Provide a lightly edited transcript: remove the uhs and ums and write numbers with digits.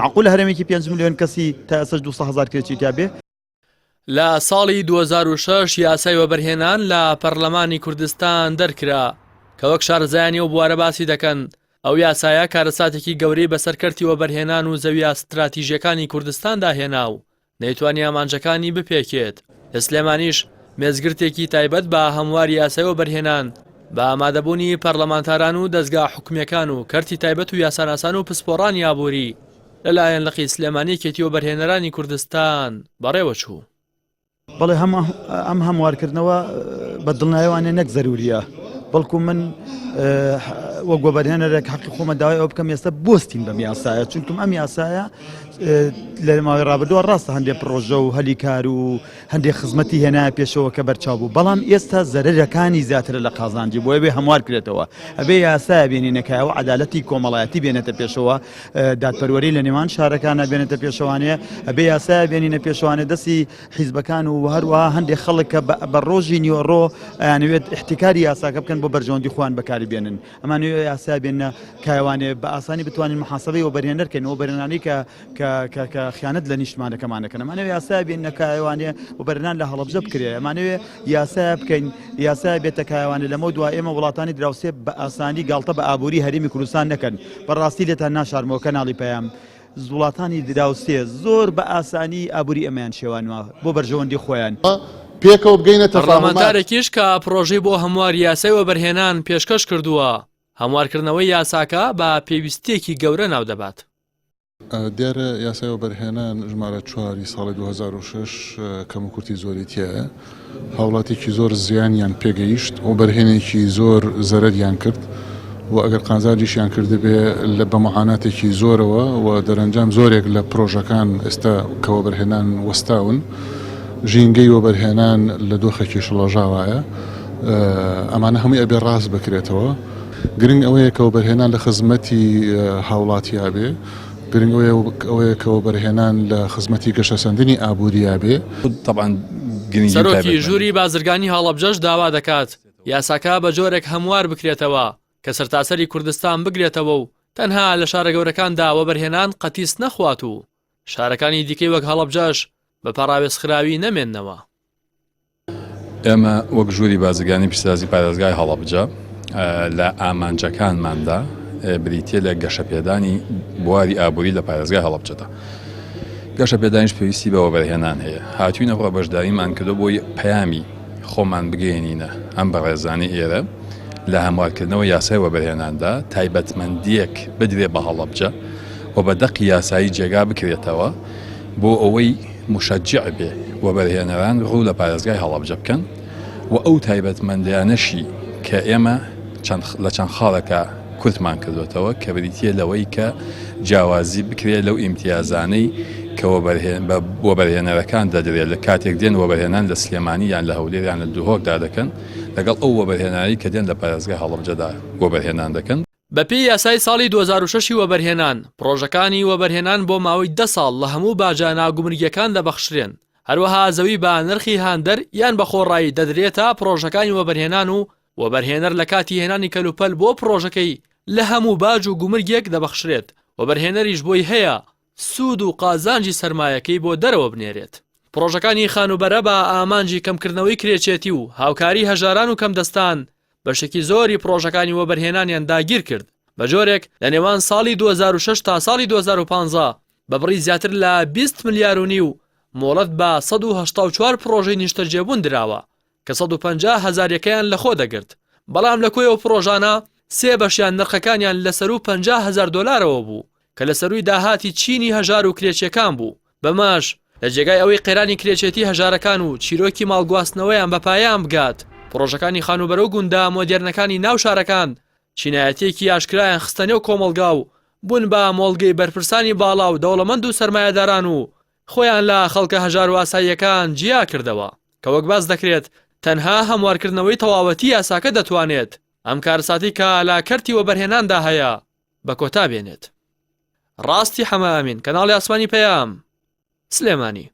معقولە هەرێمێکی 5 ملیۆن کەسی تا ئێستاش 200 هەزار کرێچی تیا بێ؟ لە ساڵی 2006 یاسای وەبەرهێنان لە پەرلەمانی کوردستان دەرکرا کە وەک شارەزایانی ئەو بوارە باسی دەکەن ئەو یاسایە کارەساتێکی گەورەی بەسەر کەرتی وەبەرهێنان و زەویە ستراتیژیەکانی کوردستاندا هێنا و نەیتوانی ئامانجەکانی بپێکێت. لە سلێمانیش مێزگرتێکی تایبەت بە هەمواری یاسای وەبەرهێنان بە ئامادەبوونی پەرلەمانتاران و دەزگا حکومییەکان و کەرتی تایبەت و یاساناسان و پسپۆڕانی ئابووری لەلایەن لقی سلێمانی یەکێتی وەبەرهێنەرانی کوردستان بەڕێوەچوو. بەڵێ هەم ئەم هەموارکردنەوە بە دڵنیایەوانێ نەک زەروریە بەڵکو من وەک وەبەرهێنەرێک حەقی خۆمە داوای ئەو بکەم ئێستا بۆستین بەم یاسایە چونکم ئەم یاسایە لە ماوەی ڕابردووە ڕاستە هەندێک پرۆژە و هەلی کار و هەندێک خزمەتی هێنایە پێشەوە کە بەرچاو بوو بەڵام ئێستا زەرەرەکانی زیاترە لە قازانجی بۆیە بێ هەموار کرێتەوە ئەبێ یاسایە بێنینەکایەوە عەدالەتی کۆمەڵایەتی بێنێتە پێشەوە دادپەروەری لە نێوان شارەکانە بێنێتە پێشەوانێ ئەبێ یاسایە بێنینە پێشوانێ دەستی حیزبەکان و هەروەها هەندێک خەڵک کە بە ڕۆژی نیوەڕۆ ئەیانەوێت احتکاری یاساکە بکەن بۆ بەرژەوەندی خۆیان بەکاری بێنن ئەمانەوێ یاسا بێنە کایوانێ بە ئاسانی بتوانین محاسبەی وەبەرهێنەر کەین وەبەرهێنانی کە کە کە کە خیانەت لە نیشتمانەکەمان دەکەن ئەمانەوێ یاسا بێنە کایوانێ وەبەرهێنان لە هەڵەبجە بکرێ ئەمانەوێ یاسا بکەین یاسا بێتە کایوانێ لەمە دوا ئێمە وڵاتانی دراوسێ بە ئاسانی گاڵتە بە ئابووری هەرێمی کوردستان نەکەن بەڕاستی لێتان ناشارمەوە کەناڵی پەیام وڵاتانی دراوسێ زۆر بە ئاسانی ئابووری ئێمەیان شێوانوە بۆ بەرژەوەندی خۆیان. پێکەوە بگەینە تەفاهومات. پەرلەمانتارێکیش کە پڕۆژەی بۆ هەمواری یاسای وەبەرهێنان پێشکەش کردووە، هەموارکردنەوەی یاساکە بە پێویستییەکی گەورە ناودەبات. دیارە یاسای وەبەرهێنان ژمارە چواری ساڵی 2006 کەموکورتی زۆری تیایە، هاوڵاتیەکی زۆر زیانیان پێگەیشت، وەبەرهێنێکی زۆر زەرەریان کرد و ئەگەر قازانجیشیان کردبێ لە بە معاناتێکی زۆرەوە و دەرەنجام زۆرێک لە پرۆژەکان ئێستا کە وەبەرهێنان وەستاون، ژینگەی وەبەرهێنان لە دۆخێکی شڵەژاوایە، ئەمانە هەمووی ئەبێ ڕاست بکرێتەوە. گرنگ ئەوەیە کە وەبەرهێنان لە خزمەتی هاوڵاتیا بێ، گرنگ ئەوەیە کە وەبەرهێنان لە خزمەتی گەشەسەندنی ئابووریا بێ. سەرۆکی ژووری بازرگانی هەڵەبجەش داوا دەکات یاساکە بە جۆرێک هەموار بکرێتەوە کە سەرتاسەری کوردستان بگرێتەوە و تەنها لە شارە گەورەکاندا وەبەرهێنان قەتیس نەخوات و شارەکانی دیکەی وەک هەڵەبجەش بە پەڕاوێزخراوی نەمێننەوە. ئێمە وەک ژووری بازرگانی پیشەسازی پارێزگای هەڵەبجە لە ئامانجەکانماندا بریتیە لە گەشەپێدانی بواری ئابووری لە پارێزگای هەڵەبجەدا. گەشەپێدانیش پێویستی بە وەبەرهێنان هەیە. هاتوینەوە بەشداریمان کردو بۆی پەیامی خۆمان بگەیەنینە ئەم بەڕێزانی ئێرە لە هەموارکردنەوە یاسای وەبەرهێناندا تایبەتمەندیەک بدرێ بە هەڵەبجە و بە دەقی یاسایی جێگا بکرێتەوە بۆ ئەوەی موشەجیع بێ وەبەرهێنەران ڕوو لە پارێزگای هەڵەبجە بکەن و ئەو تایبەتمەندیانەشی کە ئێمە لە چەند خاڵێکا کورتمان کردوێتەوە کە بریتە لەوەی کە جیاوازی بکرێت لەو ئیمتیازانەی کە وەبەرهێنەرەکان دەدرێت لە کاتێک دێن وەبەرهێنان لە سلێمانی یان لە هەولێر یان لە دهۆکدا دەکەن لەگەڵ ئەو وەبەرهێنانی کە دێن لە پارێزگای هەڵەبجەدا وەبەرهێنان دەکەن. بەپێی یاسای ساڵی 2006 ی وەبەرهێنان، پڕۆژەکانی وەبەرهێنان بۆ ماوەی دە ساڵ لە هەموو باجە ناگومرگییەکان دەبەخشرێن، هەروەها زەوی بە نرخی هاندەر یان بە خۆڕایی دەدرێتە پڕۆژەکانی وەبەرهێنان و وەبەرهێنەر لە کاتی هێنانی کەلوپەل بۆ پڕۆژەکەی لە هەموو باج و گومرگێک دەبەخشرێت، وەبەرهێنەریش بۆی هەیە سوود و قازانجی سەرمایەکەی بۆ دەرەوە بنێرێت. پڕۆژەکانی خانووبەرە بە ئامانجی کەمکردنەوەی کرێچێتی و هاوکاری هەژاران و کەمدەستان بەشێکی زۆری پڕۆژەکانی وەبەرهێنانیان داگیرکرد، بە جۆرێک لە نێوان ساڵی 2006 تا ساڵی 2015 بە بڕی زیاتر لە 20 ملیار و نیو مۆڵەت بە 184 پڕۆژەی نیشتەجێبوون دراوە کە 150 هەزار یەکەیان لەخۆ دەگرت، بەڵام لە کۆی ئەو پڕۆژانە سێ بەشیان نرخەکانیان لە سەروو 50 هەزار دۆلارەوە بوو کە لە سەرووی داهاتی چینی هەژار و کرێچیەکان بوو، بەمەش لە جێگای ئەوەی قەیرانی کرێچێتی هەژارەکان و چیرۆکی ماڵگواستنەوەیان بە پایان بگات، پڕۆژەکانی خانووبەرە و گوندە مۆدێرنەکانی ناو شارەکان چینایەتییەکی ئاشکرایان خستە نێو کۆمەڵگا و بوون بە مۆڵگەی بەرپرسانی باڵا و دەوڵەمەند و سەرمایەداران و خۆیان لە خەڵکە هەژار و ئاساییەکان جیا کردەوە، کە وەک باس دەکرێت تەنها هەموارکردنەوەی تەواوەتی یاساکە دەتوانێت ئەم کارەساتەی کە لە کەرتی وەبەرهێناندا هەیە بە کۆتا بێنێت. ڕاستی حەمە ئەمین، کەناڵی ئاسمانی پەیام، سلێمانی.